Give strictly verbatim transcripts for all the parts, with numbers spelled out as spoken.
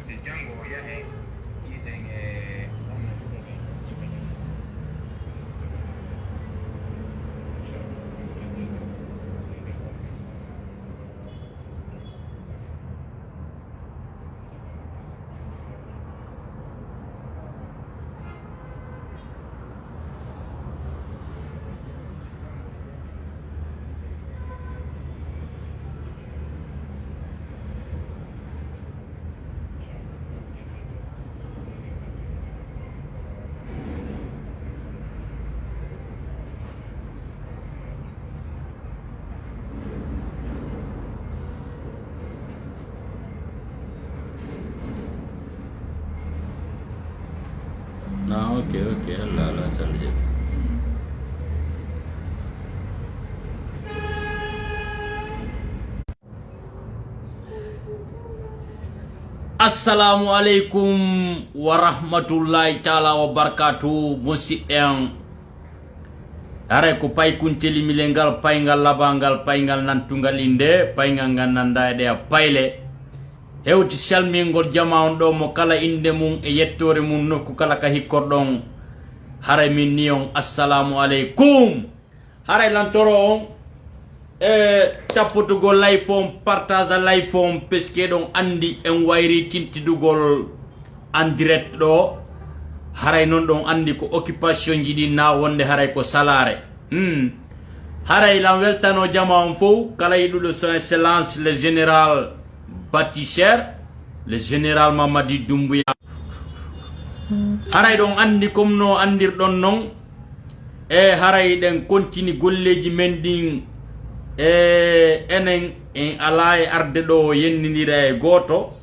Si janngo o yahe, yiiden e on no huɗoɗen. Ah, ok, ok, Allah, Allah, salli. Assalamu aleykum wa rahmatullahi taala wa barakatuh, musidɓe am. Haray ko paykuntelimilengal, payngal labangal, payngal nantungal innde, payngal ngal nannda e ɗeya payle. Hewti salmingol jama on ɗo mo kala innde mum e yettoore mum, nokku kala ka hikkorɗon. Haray min ni on, assalamu aleykum. Haray lantoro on e tappotugol live on, partage live on, parce que ɗon anndi en wayri tintidugol en direct ɗo. Haray non ɗon anndi ko occupation ji ɗin na wonde haray ko salaare. Hmm. Haray lan weltano jama on fow, kala yiɗuɗo son excellence le général bâtisseur, le général Mamadi Doumbouya. Haray ɗon anndi comme no anndirɗon non, e haray ɗen kontini golleeji men ɗin, e enen en alaa e arde ɗo yennindira e gooto.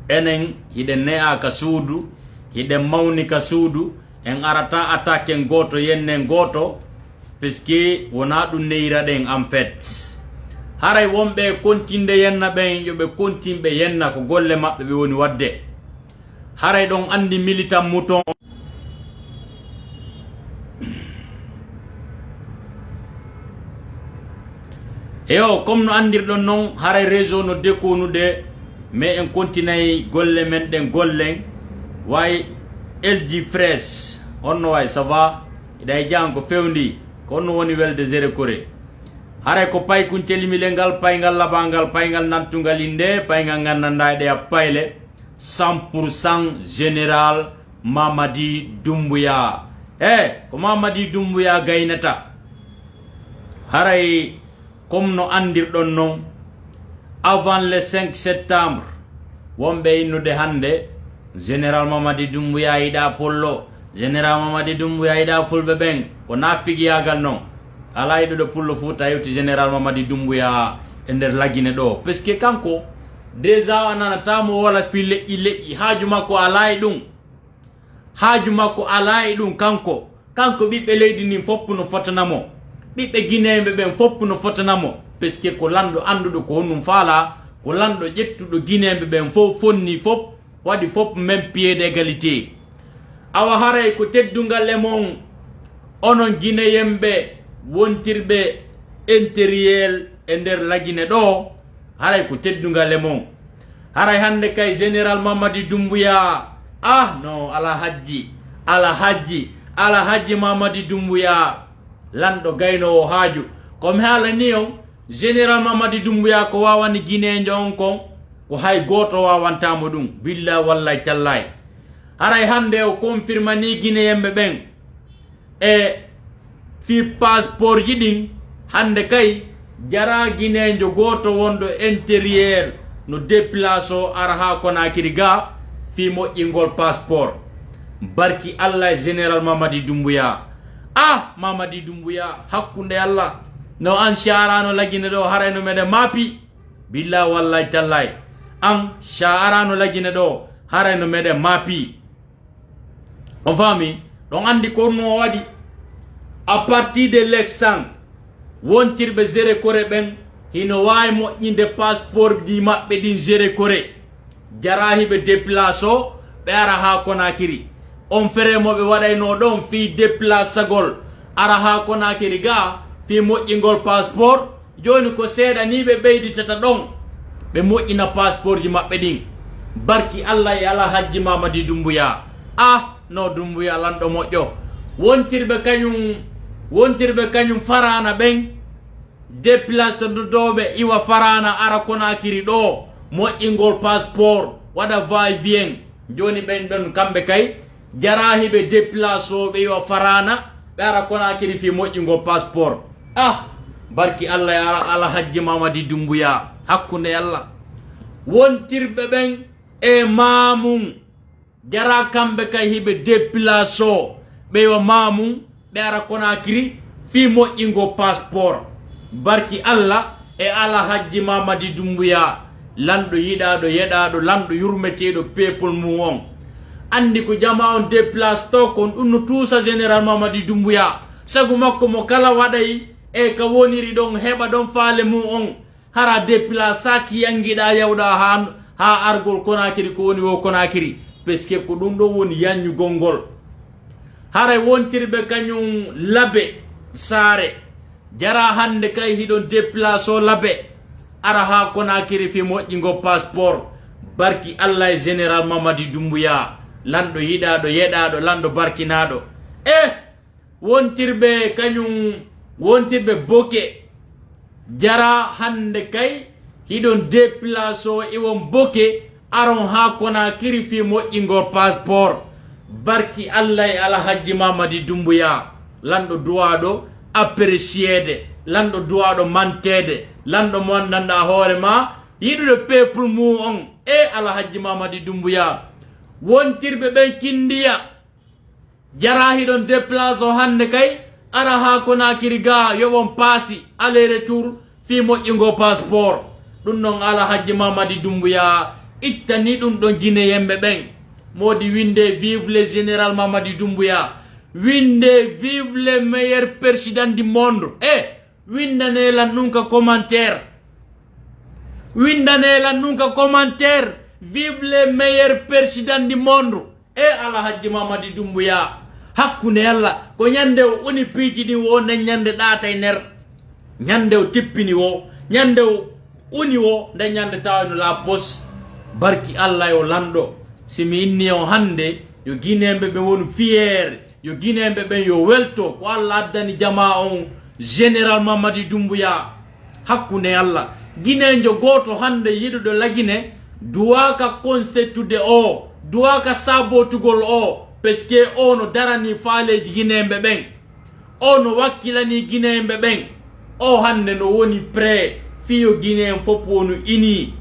Enen hiɗen ne'a ka suudu, hiɗen mawni ka suudu, en arata attaque en gooto yennen gooto, parce que wonaa ɗum neyiraɗen en fait. Haray wonɓe kontinde yenna ɓen, yo ɓe kontin ɓe yenna ko golle maɓɓe ɓe woni waɗde. Haray ɗon anndi militant mouton. Eyo, comme no anndirɗon non, haray réseau no dekonude, mais en kontinay golle men ɗen gollen. Way L G Fresh, on no way, ça va? Iɗa e jaan ko fewndi, ko on no woni welde zéro kore. Haray ko paykun telimilengal, payngal labangal, payngal nantungal innde, payngal nganndanɗaa e ɗeya payle. Cent pour cent général Mamadi Doumbouya. He, ko Mamadi Doumbouya gaynata. Haray, comme no anndirɗon non, avant le cinq septembre, wonɓe innude hannde, général Mamadi Doumbouya yiɗa pullo, général Mamadi Doumbouya yiɗa fulɓe ɓen, ko naafigiyaagal non. Alaa yiɗuɗo pullo Fuuta hewti général Mamadi Doumbouya e nder Lagine ɗo. Parce que kanko, déjà a nanataa mo wala fii leƴƴi leƴƴi, haaju makko alaa e ɗum. Haaju makko alaa e ɗum kanko. Kanko ɓiɓɓe leydi ndin fof no fotana mo. Ɓiɓɓe Gineeɓe ɓen fof no fotana mo. Parce que ko lanɗo annduɗo ko honɗum faalaa, ko lanɗo ƴettuɗo Gineeɓe ɓen fof fonni fof, waɗi fof même pied d'égalité. Awa haray ko teddungal e mon, onon Gineyenɓe wontirɓe intérieur e nder Lagine ɗo, haray ko teddungal e mon. Haray hannde kay général Mamadi Doumbouya, ah non, Alhajji, Alhajji, Alhajji Mamadi Doumbouya, lanɗo gaynoowo haaju. Ko mi haalani on, général Mamadi Doumbouya ko waawani Gineejo on kon, ko hay gooto waawantaa mo ɗum. Billahi wallahi tallahi. Haray hannde o confirmani Gineyenɓe ɓen. E fii passeport ji ɗin, hannde kay, jaraa Gineejo gooto wonɗo intérieur no déplacé o ara haa Conakry ga fii moƴƴingol passeport. Barki Allah e général Mamadi Doumbouya. Ah, Mamadi Doumbouya, hakkunde Allah. No an si a araano Lagine ɗo, haray no meɗen maapi. Billahi wallahi tallahi. An si a araano Lagine ɗo, haray no meɗen maapi. On faami? Ɗon anndi ko honno o waɗi. À partir de l'ex cent, wontirɓe zéro kore ɓen, hino waawi moƴƴinde passeport ji maɓɓe ɗin zéro kore. Jaraa hiɓe déplacé o, ɓe ara haa Conakry. On fere mo ɓe waɗaynoo ɗon fii déplacagol, ara haa Conakry ga, fii moƴƴingol passeport, jooni ko seeɗa nii ɓe ɓeyditata ɗon, ɓe moƴƴina passeport ji maɓɓe ɗin. Barki Allah e Alhajji Mamadi Dumbuya. Ah, no Dumbuya lanɗo moƴƴo. Wontirɓe kañum, wontirɓe kañum Farana ɓen, déplacé dooɓe iwa Farana ara Konakiri ɗo, moƴƴingol passeport, waɗa va-et-vient. Jooni ɓen ɗon kamɓe kay, jara hiɓe déplacé ɓe iwa Farana, ɓe ara Konakiri fii moƴƴingol passeport. Ah, barki Allah e Ala-, Alhajji Mamadi Dumbuya, hakkunde Allah. Wontirɓe ɓen e Mamum, jara kamɓe kay hiɓe déplacé ɓe iwa Mamum, ɓe ara Konakiri fii moƴƴingo passeport. Barki Allah e Alhajji Mamadi Dumbuya, lanɗo yiɗaaɗo, yeɗaaɗo, lanɗo yurmeteeɗo peuple mum on. Anndi ko jamaa on déplacé to kon, ɗum no tuusa Général Mamadi Dumbuya. Sagu makko mo kala waɗay e ka woniri ɗon, heɓa ɗon faale mum on. Hara déplaçaaki, yanngiɗaa, yawɗaa haa, haa argol Konakiri, ko woni wo Konakiri. Parce que ko ɗum ɗon woni yanñugol ngol. Haray wontirɓe kañum Labe Saare, jara hannde kay hiɗon déplacé Labe, ara haa Konakiri fii moƴƴingo passeport. Barki Allah e Général Mamadi Dumbuya, lanɗo yiɗaaɗo, yeɗaaɗo, lanɗo barkinaaɗo. Eh! Wontirɓe kañum, wontirɓe Boke, jara hannde kay hiɗon déplacé iwon Boke, aron haa Konakiri fii moƴƴingol passeport. Barki Allah e Alhajji Mamadi Dumbuya, lanɗo duwaaɗo appréciéde, lanɗo duwaaɗo manteede, lanɗo mo anndanɗaa hoore maa, yiɗuɗo peuple mum on, e Alhajji Mamadi Dumbuya. Wontirɓe ɓen Kindiya, jara hiɗon déplacé hannde kay, ara haa Konakiri ga, yoɓon paasi aller retour fii moƴƴingo passeport. Ɗum non Alhajji Mamadi Dumbuya ittani ɗum ɗon Guinéen ɓe ɓen. Moodi winde: "Vive le général Mamadi Dumbuya." Winde: "Vive le meilleur président du monde." Eh, winndane lan ɗum ka commentaire. Winndane lan ɗum ka commentaire. "Vive le meilleur président du monde." E Alhajji Mamadi Dumbuya, hakkunde Allah, ko ñande o uni piiji ɗin wo, nden ñande ɗaatay nder. Ñande o tippini wo, ñande o uni wo, nden ñande tawa no la poste. Barki Allah yo lanɗo. Si mi inni on hannde, yo Guinéen ɓe ɓen wonu fier, yo Guinéen ɓe ɓen yo welto, ko Allah addani jamaa on, Général Mamadi Dumbuya. Hakkunde Allah, Gineenjo gooto hannde yiɗuɗo Lagine duwaaka konsettude o, duwaaka sabotugol o, parce que o no darani faaleeji Gineemɓe ɓen. O no wakkilani Gineemɓe ɓen. O hannde no woni prêt fii yo Gineen fof wonu ini,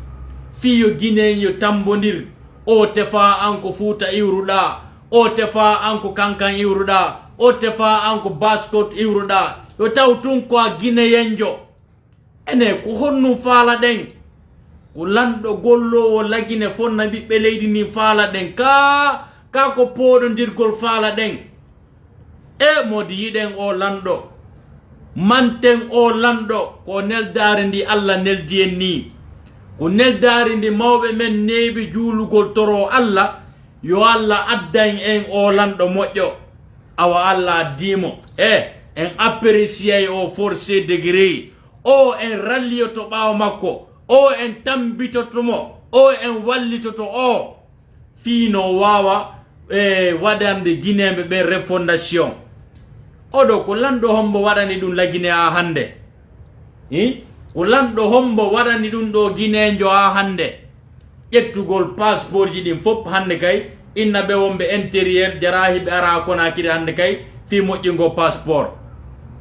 fii yo Gineen yo tammbondir. O tefaa an ko Fuuta iwruɗaa, o tefaa an ko Kankan iwruɗaa, o tefaa an ko Baskot iwruɗaa. Yo taw tun ko a Gineyenjo. Ene, ko honɗum faalaɗen? Ko lanɗo golloowo Lagine fonna ɓiɓɓe leydi ndin faalaɗen. Kaa, kaa ko pooɗondirgol faalaɗen. E moodi yiɗen o lanɗo. Manten o lanɗo, ko neldaare ndi Allah neldi en nii. Ko neldaare ndi mawɓe men neeɓi juulugol toro Allah, yo Allah addan en o lanɗo moƴƴo. Awa Allah addii mo. E, en appréciay o force degré. O en ralliyoto ɓaawo makko. O en tambitoto mo. O en wallitoto o. Fii no waawa, e, waɗande Gineeɓe ɓen refondation. Oɗo ko lanɗo hombo waɗani ɗum Lagine haa hannde? Hi? Ko lanɗo hombo waɗani ɗum ɗo Gineenjo haa hannde? Ƴettugol passeportji ɗin fof hannde kay, inna ɓe wonɓe intérieur, jaraa hiɓe ara Konakiri hannde kay, fii moƴƴingol passeport.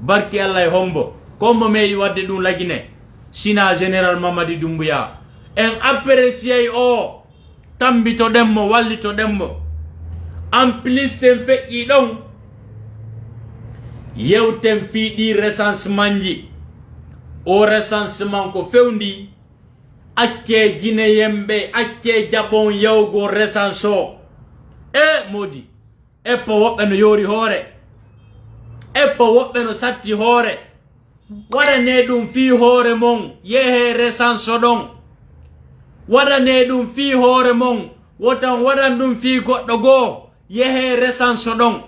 Barki Allah e hombo? Ko hombo meeɗi waɗde ɗum Lagine? Sinaa Général Mamadi Dumbuya. En appréciay o. Tambitoɗen mo, wallitoɗen mo. En plus, sen feƴƴii ɗon, yewten fii ɗii recensementji. O recensement ko fewndii. Accee Gineyenɓe, accee jaɓon yawgol recense o. E moodi, eppo woɓɓe no yoori hoore. Eppo woɓɓe no satti hoore. Waɗanee ɗum fii hoore mon, yehee recense ɗon. Waɗanee ɗum fii hoore mon, wotan waɗan ɗum fii goɗɗo goo, yehee recense ɗon.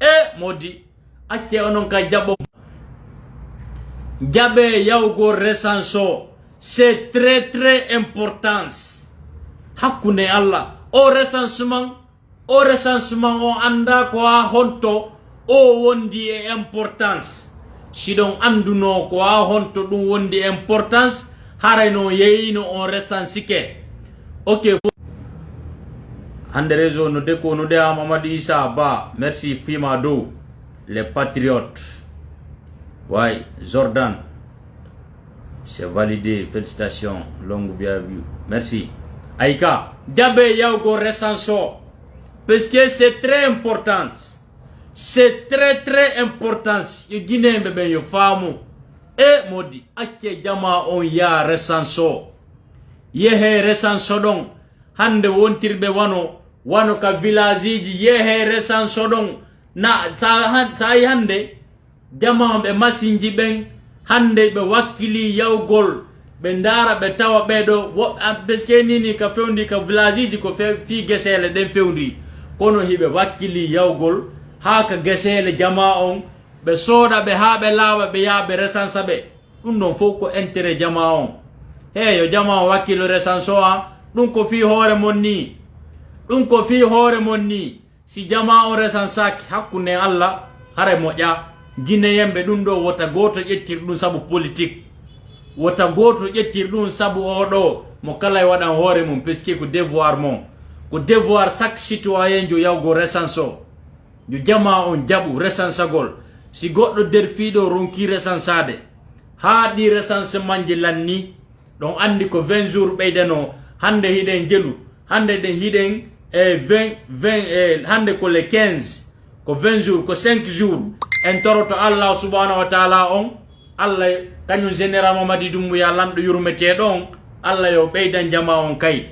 E moodi, accee onon ka jaɓo. Jaɓee yawgol recense o, c'est très, très important. Hakkunde Allah, o recensement, o recensement o annda ko ha honto o wondi e importance. Si ɗon anduno ko ha honto ɗum wondi importance, haray no yeyino on recensike. Ok. Hande réseau no deko no de am Amadou Issa Ba, merci fima dow les patriotes. Way, Jordan, c'est validé, félicitations, longue vie à vous. Merci. Ayka, jabe yawgo recenso. Parce que c'est très important. C'est très très important. Yo Guinéen ɓe ɓen yo faamu. E modi, acce jama on ya recenso. Yehe recenso ɗon. Hande wontirɓe wano, wano ka village ji, yehe recenso ɗon. Na, sa, han-, sa yi hande, jama on ɓe masinji ɓen, hande ɓe wakkili yawgol, ɓe ndaara, ɓe tawa ɓe ɗo, woɓɓe, a, parce que nini ka fewndi ka village ji ko fe-, fi gesele ɗen fewndi. Kono hiɓe wakkili yawgol, haa ka gesele jama on, ɓe sooda ɓe haa ɓe laawa, ɓe yaa ɓe resansa ɓe. Ɗum ɗon fof ko intérêt jama on. He yo jama on wakkilo resanso a, ɗum ko fi hoore mon ni. Ɗum ko fi hoore mon ni. Si jama on resansaaki hakkunde en Allah, haray moƴƴa. Guinéen ɓe ɗum ɗo wota gooto ƴettir ɗum sabu politique. Wota gooto ƴettir ɗum sabu o ɗo mo kala e waɗan hoore mum, parce que ko devoir mon. Ko devoir chaque citoyen jo yawgo resanso. Yo jama on jaɓu resansagol. Si goɗɗo der fii ɗo ronki resansaade, haa ɗi resansemanji lanni, ɗon anndi ko vingt jours ɓeydano. Hannde hiɗen jelu, hannde ɗen hiɗen e vingt, vingt, e hannde ko le quinze, ko vingt jours, ko cinq jours. En toroto Allah subhanahu wa taala on, Allah, kañum Général Mamadi Doumbouya, lanɗo yurmeteeɗo on, Allah yo ɓeydan jama on kay.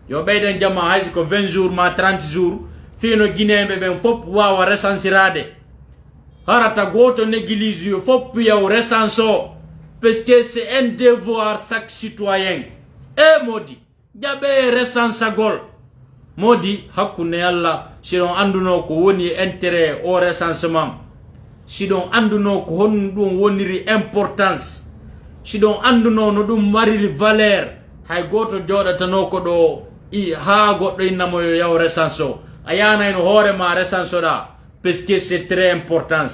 Yo ɓeydan jama hay si ko vingt jours ma trente jours, fii no Guinéen ɓe ɓen fof waawa resansiraade. Harata gooto néglige yo fof yaw resanso, parce que c'est un devoir chaque citoyen. E modi, jaɓe resansagol. Modi, hakkunde Allah, si ɗon anduno ko woni e intérêt o recensement, si ɗon anduno ko honɗum ɗum woniri importance, si ɗon anduno no ɗum mariri valeur, hay gooto jooɗatano ko ɗo i, haa goɗɗo innamo yo yaw resanso. A yanayno hoore ma resansoɗa, parce que c'est très important.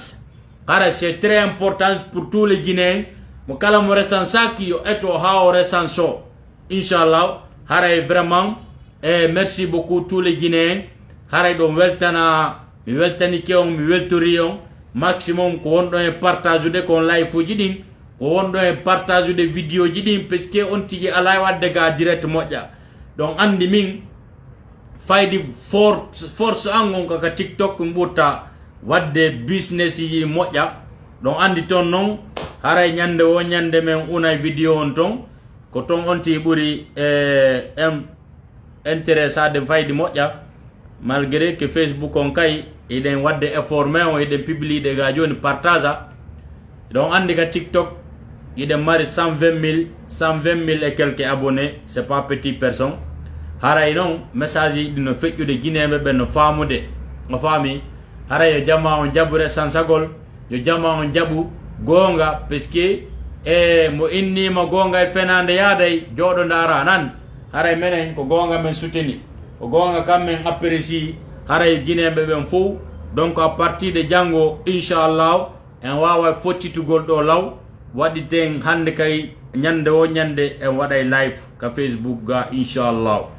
Hara c'est très important pour tous les Guinéens. Mo kala mo resansaki yo eto haa o resanso. Inchallah, haray vraiment, eh, merci beaucoup tous les Guinéens. Haray ɗon weltana, mi weltanike on, mi weltori on maximum ko wonɗon e partage ude kon live uji ɗin, ko wonɗon e partage ude vidéo ji ɗin, parce que on tigi alay wadde ga direct moƴƴa. Ɗon anndi min faydi for-, force an on kaka TikTok mi ɓurta wadde business yi moƴƴa. Ɗon anndi ton non, haray ñande wo ñande men unay vidéo on ton. Ko ton on ti ɓuri, eh, em, intéressade faydi moƴƴa. Malgré que Facebook on kay, hiɗen wadde effort, mais on hiɗen publie ɗe ga joni, partage. Hiɗon anndi ka TikTok, hiɗen mari cent vingt mille, cent vingt mille et quelques abonnés, c'est pas petit personne. Haray non, message ji ɗi no feƴƴude Guinéen ɓe ɓen no faamude. O faami? Haray yo jama on jaɓu resansagol, yo jama on jaɓu goonga, parce que, e, mo innima goonga e fenaande yaaday, jooɗo ndaara nan. Haray menen ko goonga men sutini, ko goonga kam men apprécie. Haray Guinéen ɓe ɓen fof, donc à partir de janngo, inchallah, en waawa foccitugol ɗo law, waɗiten hannde kay ñande wo ñande en waɗay live ka Facebook ga, inchallah.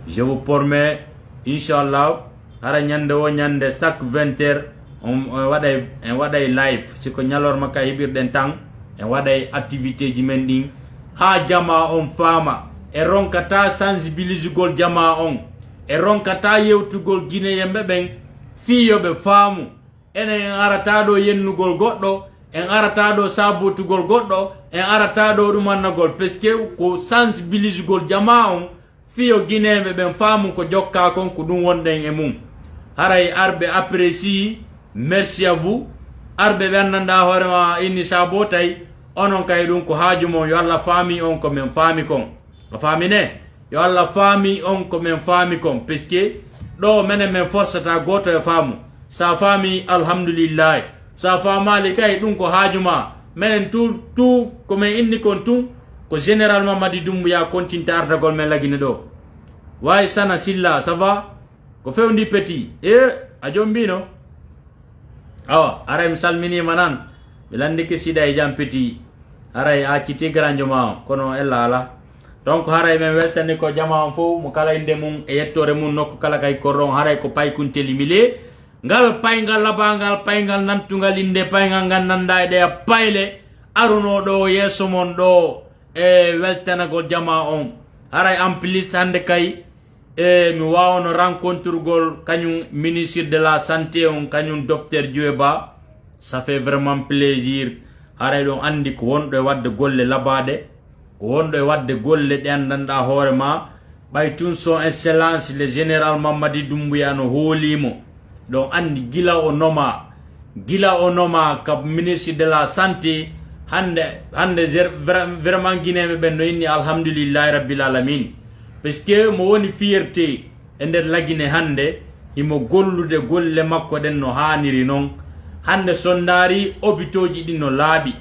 Je vous promets, inchallah, hara ñande wo ñande chaque vingt heures, on, on waɗay, en waɗay live. Si ko ñalorma ka heɓirɗen tan, en waɗay activité ji men ɗin, haa jama on faama. E ronkata sensibilisugol jama on, e ronkata yewtugol Guinéen ɓe ɓen, fii yo ɓe faamu. Enen en arata ɗo yennugol goɗɗo, en arata ɗo sabotugol goɗɗo, en arata ɗo ɗumannagol, parce que ko sensibilisugol jama on, fiyo Guinéen ɓe ɓen faamu ko jokka kon, ko ɗum wonɗen e mum. Haray arɓe apprécie, merci à vous. Arɓe ɓe anndanɗa hoore ma inni sabotay, onon kay ɗum ko haaju mon, yo Allah faami on ko men faami kon. A faami ne? Yo Allah faami on ko men faami kon, parce que ɗo menen men forsata gooto e faamu. Sa faami, alhamdulillahi. Sa faamaali kay, ɗum ko haaju ma. Menen tout, tout ko men inni kon tun, ko Général Mamadi Doumbouya continta ardagol men Lagine ɗo. Way Sana Silla, ça va? Ko fewndi Petit? E, a jombino? Awa, haray mi salminima nan. Mi landike sida e jam Petit. Haray a acciti granjo ma on, kono ella ala. Donc haray men weltani ko jama on fof, mo kala inde mum e yettore mum, nokku kala kay korɗon, haray ko paykunteli mile. Ngal payngal labangal, payngal nantungal inde payngal ngal nanda e ɗeya payle, aruno ɗo yeeso mon ɗo e weltanagol jama on. Haray en plus hande kay, e mi wawano rencontrugol kañum ministre de la santé on, kañum docteur Dioue Ba. Ça fait vraiment plaisir. Haray ɗon andi ko wonɗo e wadde golle labaɗe, ko wonɗo e wadde golle ɗe andanɗa hoore ma. Ɓay tun son excellence le général Mamadi Doumbouya no hoolimo, ɗon andi gila o noma, gila o noma ka ministre de la santé. Hande, hande zer-, vra-, vraiment guinéɓe ɓen no inni alhamdulillahi rabbil alamin. Parce que mo woni fierté e nder Lagine hande, himo gollude golle makko ɗen no haaniri non. Hande son ndaari hôpitauji ɗin no laaɓi.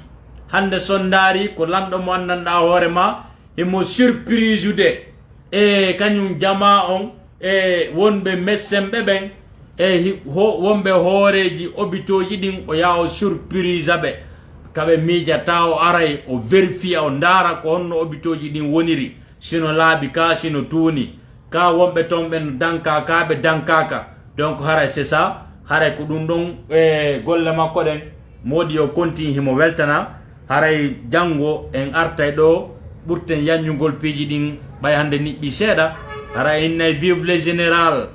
Hande son ndaari ko lanɗo mo andanɗa hoore ma, himo surprisude e kañum jama on, e wonɓe médecin ɓe ɓen, e hi-, ho-, wonɓe hooreeji hôpitauji ɗin, o yaha o surprisa ɓe. Kaɓe miijata o aray, o vérifier, o ndaara ko honno hôpitauji ɗin woniri. Sino laaɓi ka, sino tuuni. Ka wonɓe ton ɓen danka, ka ɓe dankaka. Donc haray c'est ça, haray ko ɗum ɗon, e golle makko ɗen. Moodi yo kontin himo weltana. Haray janngo en artay ɗo, ɓurten yanñugol piiji ɗin, ɓay hande niɓɓi seeɗa. Haray innay vive le général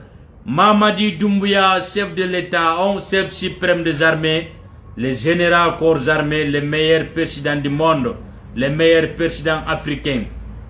Mamadi Doumbouya, chef de l'État on, chef suprême des armées, le général corps armé, le meilleur président du monde, le meilleur président africain.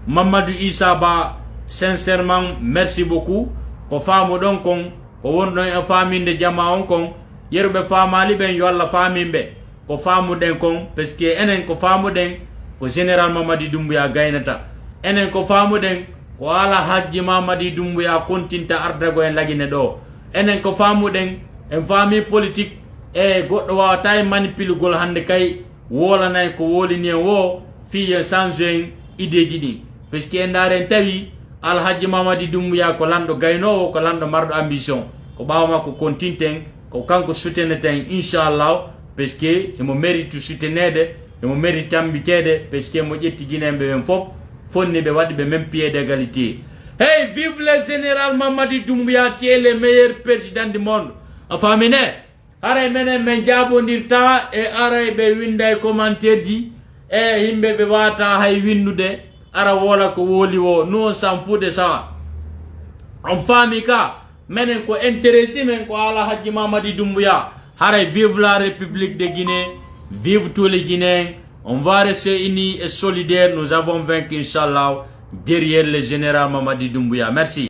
Mamadou Issa Ba, sincèrement, merci beaucoup. Ko faamuɗon kon, ko wonɗon e faaminde jama on kon, yeru ɓe faamaali ɓen, yo Allah faamin ɓe. Ko faamuɗen kon, parce que enen ko faamuɗen, ko général Mamadi Doumbouya gaynata. Enen ko faamuɗen, ko Ala Hajji Mamadi Doumbouya kontinta ardago en Lagine ɗo. Enen ko faamuɗen, en faami politique, e goɗɗo wawata en manipulugol hande kay, wolanay ko wolini en wo, fii en change en ideeji ɗin. Parce que en ndaari en tawi Alhaji Mamadi Doumbouya ko lanɗo gaynoowo, ko lanɗo marɗo ambition. Ko ɓaawo makko kontinten, ko kanko souteneten, inchallah, parce que himo mérite souteneede, himo mérite tambiteede, parce que mo ƴetti Guinéen ɓe ɓen fof, fonni ɓe, waɗi ɓe même pied d'égalité. Hey, vive le général Mamadi Doumbouya, tu es le meilleur président du monde. A faamine? Haray menen men jaabondirta e aray ɓe winda e commentaire ji e yimɓe ɓe wata hay windude, ara wola ko woli wo, nous on s'en fout de ça. On faami ka, menen ko intéressé men ko Ala Hajji Mamadi Doumbouya. Haray vive la République de Guinée, vive tous les Guinéens. On va rester unis et solidaires. Nous avons vaincu, inchallah, derrière le général Mamadi Doumbouya. Merci.